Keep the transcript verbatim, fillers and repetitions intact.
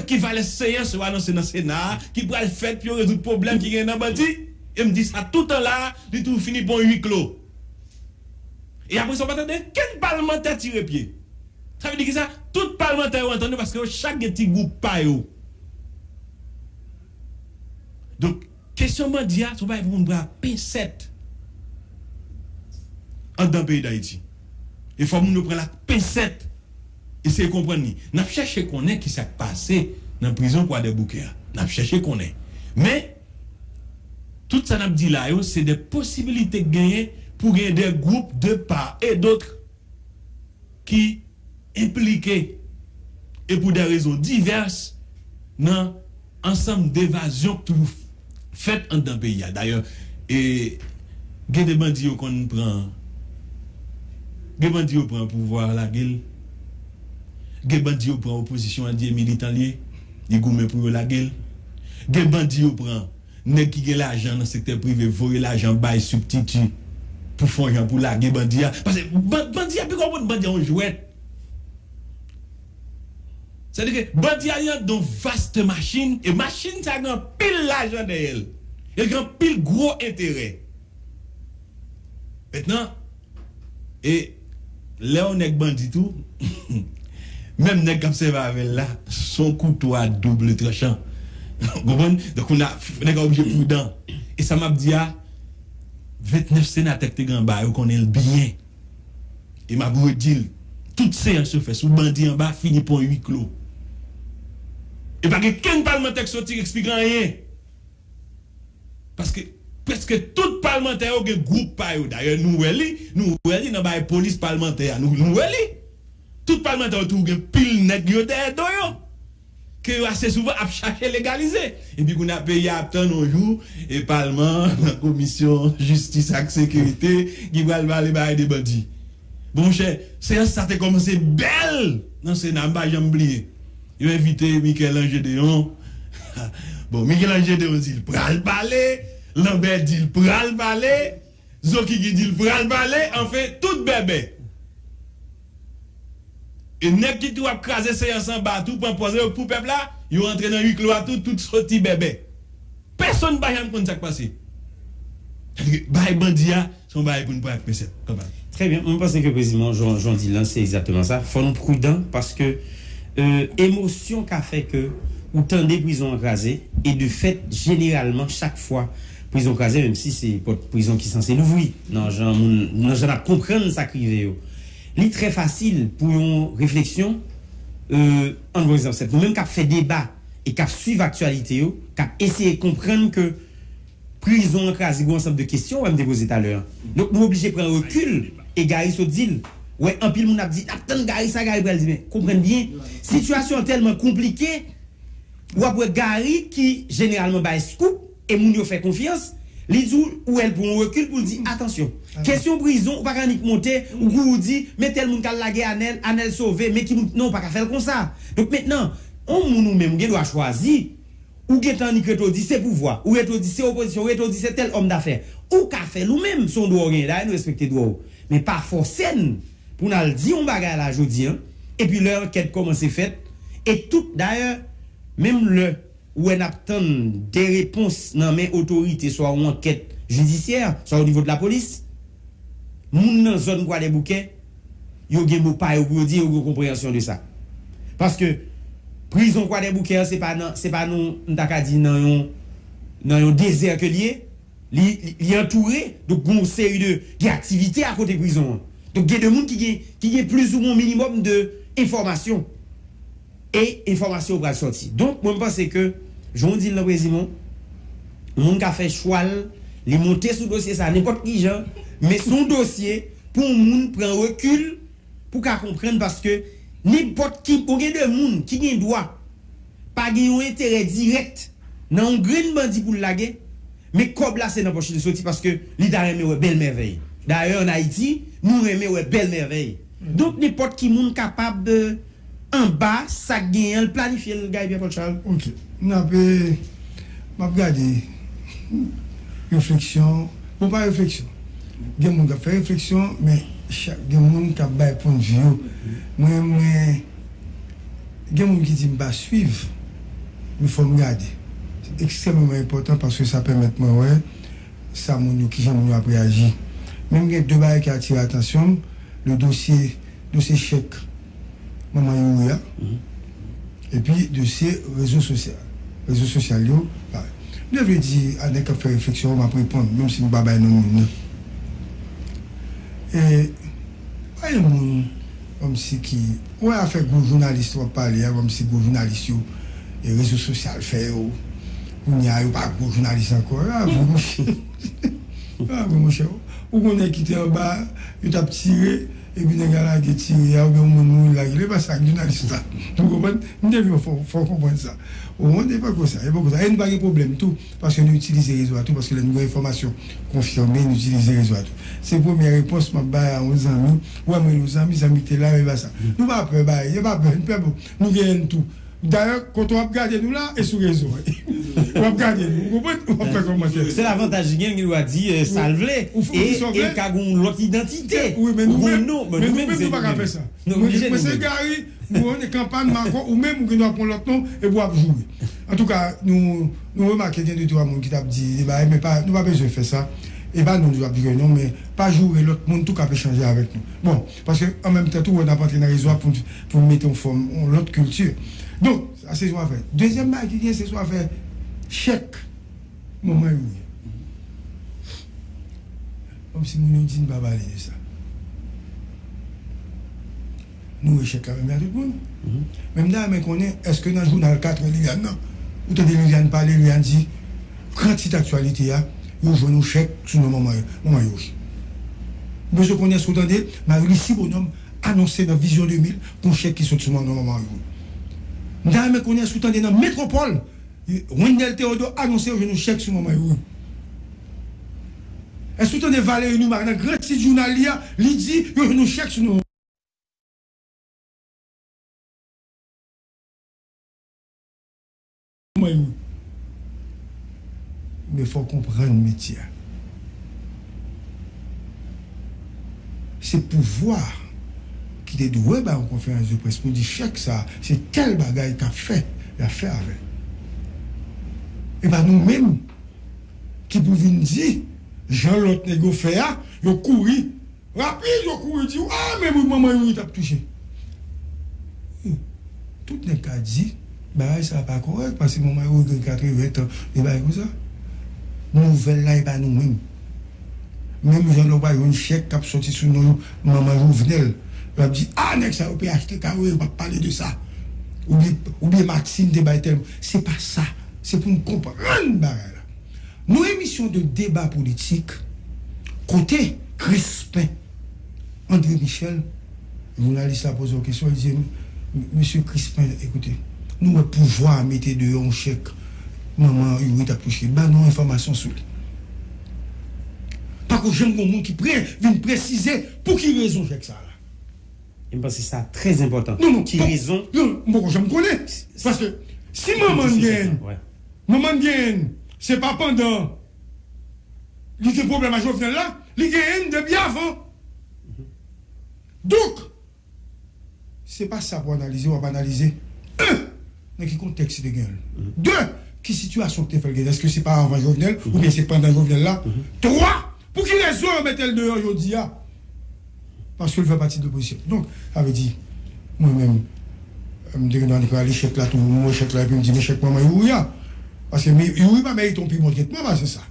ki valè seyans yo anonse nan Sena a, ki pral fèt pou yo rezoud pwoblèm ki gen nan bandi. E m di sa toutan la a, li toujou fini pa yon huis clos. E apre sa, w pa tande kenn palmantè tire pye. Sa vle di ki sa? Tout palmantè yo antann yo paske yo chak gen ti gwoup pa yo. Donk, kesyon bandi a, se yon bagay pou moun pran ak pensèt anndan peyi Dayiti. E fò moun yo pran l ak pensèt, eseye konprann li. N ap chèche konnen ki sa k pase nan prizon Kwadèboukè a. N ap chèche konnen. Men, tout sa n ap di la yo, se de posibilite k genyen pou gen de gwoup de part et d'autre ki enplike e pou de rezon divès nan ansanm devazyon k toujou fèt anndan peyi a. Dayè, e, gen de bandi yo konn pran, gen bandi yo pran pouvwa a lage l, gen bandi yo pran opozisyon an di e militan l ye, li goumen pou yo lage l, gen bandi yo pran nèg ki gen lajan nan sektè prive voye lajan bay sibtiti pou fè yon jan pou lage bandi a. Paske ban- bandi a, pi konprann bandi a yon jwèt. Sètadi ke bandi a li anndan yon vaste machin, e machin sa gen anpil lajan dèyè l. E l gen anpil gwo enterè. Mentnan, e lè yon nèg bandi tou, menm nèg k ap sèvi avè l la, se yon kouto a double tranchan. Ou konprann? Donk, kounye a, nèg la oblije pridan. E sa m ap di a, vennèf senatè k te gen anba yo konnen l byen. E m ap redi l, tout seyans yo fè sou bandi anba fini pa yon huis clos. E pa gen kenn palmantè k soti eksplike anyen. Paske prèske tout palmantè yo gen gwoup pa yo. Dayè, nou wè li, nou wè li nan bagay polis palmantè a. Nou, nou wè li. Tout palmantè yo toujou gen pil nèg yo dèyè do yo. Ke yo ase souvan ap chache legalize. Epi kounye a peyi a ap tann yon jou, e palman, nan komisyon jistis ak sekirite, ki pral pale bagay de bandi. Bon, monchè, seyans sa te kòmanse bèl nan Sena, m pa janm bliye. Yo envite Michel-Ange Deon. Bon, Michel-Ange Deon di l pral pale, Lambert di l pral pale, Zokiki di l pral pale, anfen, tout bèbè. E nèg ki tou ap kraze seyans anba tou, pran pòz yo pou pèp la, yo antre nan huis clos a tou, tout soti bèbè. Pèsonn pa janm konn sa k pase. Bay bandi a, se yon bagay pou n pran ak pensèt, kanpay. Trè byen, mwen panse ke preziman, jan, jan w di l lan, se egzakteman sa. Fò nou pridan paske, e, emosyon ka fè ke ou tande prizon an kraze, e de fèt, jeneralman, chak fwa prizon kraze, menm si se pòt prizon ki sanse louvri, nan jan moun, nan jan n ap konprann sa k rive yo, li trè fasil pou yon refleksyon, e, ann pran egzanp senp, nou menm k ap fè deba e k ap swiv aktyalite yo, k ap eseye konprann ke prizon an kraze, gen yon ansanm de kesyon, wè m te poze talè a. Donk, nou oblije pran rekil, e Gary sot di l, wè, anpil moun ap di, n ap tann Gary, sa Gary pral di, men, konprann byen, sitiyasyon an tèlman konplike, w ap wè Gary, ki jeneralman bay scoop, e moun yo fè konfyans, li di w, ou wè l pran yon rekil pou l di, atansyon, kesyon prizon, ou pa ka annik monte, ou kouri di, men tèl moun k al lage Anèl, Anèl sove, men ki moun, non, ou pa ka fè l konsa. Donk, mentnan, yon moun ou menm, ou gen dwa chwazi, ou gentan annik rete w di se pouvwa, ou rete w di se opozisyon, ou rete w di se tèl òm dafè. Ou ka fè l ou menm, se yon dwa w genyen, dayè nou respekte dwa w. Men pa fòse n pou n al di yon bagay la jodi a, epi lè ankèt kòmanse fèt, e tout, dayè, menm lè ou wè n ap tann de repons nan men otorite, swa yon ankèt jidisyè, swa o nivo de lapolis, moun nan zòn Kwadèboukè, yo gen mo pa yo pou yo di, yo gen konpreyansyon de sa. Paske prizon Kwadèboukè an, se pa nan, se pa nan, m ta ka di nan yon, nan yon dezè ke l ye, li, li, li antoure, donk gen yon seri de, gen aktivite akote prizon an. Donk gen de moun ki gen, ki gen plizoumwen minimòm de enfòmasyon. E enfòmasyon yo pral sòti. Donk, mwen, m panse ke, jan w di l nan preziman, moun ka fè chwa l, li monte sou dosye sa, nenpòt ki jan, men se yon dosye pou yon moun pran rekil, pou ka konprann, paske nenpòt ki, ou gen de moun ki gen dwa pa gen yon enterè dirèk nan yon grenn bandi pou l lage, men kòb la se nan pòch li soti, paske li ta renmen wè bèl mèvèy. Dayè, ann Ayiti, nou renmen wè bèl mèvèy. Donk, nenpòt ki moun kapab, e, anba sa k genyen an, l planifye l, Guy Pierre Paul Charles. Ok. N ap, e, m ap gade refleksyon. Bon, pa refleksyon. Gen moun k ap fè refleksyon, men chak, gen moun k ap bay pwennvi yo. Mwen, mwen, gen moun ki di m pa swiv. Men fò m gade. Se ekstrèmeman enpòtan paske sa pèmèt mwen wè sa moun yo, kijan moun yo ap reyaji. Men m gen de bagay ki atire atansyon m, le dosye, dosye chèk manman Youri a, epi dosye rezo sosyal. Rezo sosyal yo, pa. M te vle di a nèg k ap fè refleksyon yo, m ap reponn, menm si m pa bay non moun nan. E, pa gen moun, kòmsi ki, ou wè afè gwo jounalis w ap pale a, kòmsi gwo jounalis yo, e rezo sosyal fè yo, kounye a, yo pa gwo jounalis ankò. A, vre, monchè. A, vre, monchè. Ou konnen ki te anba, yo t ap tire, epi nèg la lage tire a, oubyen yon moun mouri lage l. E pa sa ak jounalis la. Ou konprann? M te vle fè w, fè w konprann sa. Ou konprann? E pa konsa, e pa konsa. E nou pa gen pwoblèm tou, paske nou itilize rezo a tou, paske lè nou gen enfòmasyon konfime, nou itilize rezo a tou. Se premyè repons m ap bay a yon zanmi. Ou wè m rele w zanmi, zanmi ki te la, e pa sa. Nou pa pè bay, e pa pè, nou pè bon. Nou genyen n tou. Dayè, kote w ap gade nou la, e sou rezo. W ap gade nou, ou konprann? W ap fè kòmantè. Se lavantaj li gen, li dwa di, eh, sa l vle. Ou, ou, e, ou di sa w vle. E l ka gen yon lòt idantite. Wi, men nou menm, non, men nou menm, nou pa ka fè sa. Non, mwen, mwen se Gary, mwen, Kanpan, Mako, ou menm, ou gen dwa pran lòt non, epi w ap joure. Antouka, nou, nou remake gen de twa moun ki t ap di de bagay, men pa, nou pa bezwen fè sa. E pa nou, nou ap joure non, men pa joure lòt moun tou k ap echanje avèk nou. Bon, paske an menm tan tou, wè, n ap antre nan rezo a pou, pou n mete yon fòm, yon lòt kilti. Donk, sa se yon afè. Dezyèm bagay ki gen, se yon afè chèk manman Youri. Kòmsi moun yo di n pa pale de sa. Nou wè chèk la menm jan tout moun. Men m ta renmen konnen, èske nan jounal Katren Liliane nan, ou tande Liliane pale, Liliane di, gran tit aktyalite a, yo jwenn yon chèk sou non manman, manman Youri. M bezwen konnen èske ou tande Marie-Lucie Bonhomme anonse nan Vizyon de mil, gon chèk ki sot sou non manman Youri. M ta renmen konnen èske ou tande nan Metwopòl, Wendell Theodore anonse yo jwenn yon chèk sou manman Youri. Èske ou tande Valérie Numa nan gran tit jounal li a, li di yo jwenn yon chèk sou non manman Youri? Men fò w konprann metye a. Se pouvwa ki te dwe ba yon konferans de près pou di chèk sa, se tèl bagay k ap fè, y ap fè avè l. E pa nou menm ki pou vin di, jan lòt nèg yo fè a, yo kouri. Rapid, yo kouri di w, a, men wi, manman Youri t ap touche. Tout nèg ka di, bagay sa pa kòrèk, paske manman Youri gen katreven tan, e bagay konsa. Nouvèl la, e pa nou menm. Menm jan lè w pa jwenn chèk k ap soti sou non manman Jovenel, yo ap di, a, nèg sa yo P H T K, wi, yo p ap pale de sa. Oubyen, oubyen Maxime te bay tèl. Se pa sa. Se pou n konprann bagay la. Nou emisyon de deba politik, kote Crispin André Michel, jounalis la poze yon kesyon, li di, "M-, Mesye Crispin, ekoute, nou wè pouvwa a mete deyò yon chèk manman Youri t ap touche. Ban nou enfòmasyon sou li." Pako janm gen moun ki pre-, vin presize pou ki rezon chèk sa la. E m panse sa trè enpòtan. Non, non, ki rezon? Non, m poko janm konnen. Paske si manman n genyen, manman n genyen, se pa pandan li gen pwoblèm ak Jovenel la, li genyen depi avan. Donk, se pa sa pou analize, w ap analize, en, nan ki kontèks li te genyen l. De, ki sitiyasyon ki te fè l genyen l? Èske se pa avan Jovenel, oubyen se pandan Jovenel la? Twa, pou ki rezon yo mete l deyò jodi a? Paske l fè pati de lopozisyon. Donk, sa vle di, mwen menm, m te gen dwa deklare chèk la tou, m wè chèk la, epi m di, "Men chèk manman Youri a." Paske Youri pa merite yon pi bon tretman pase sa.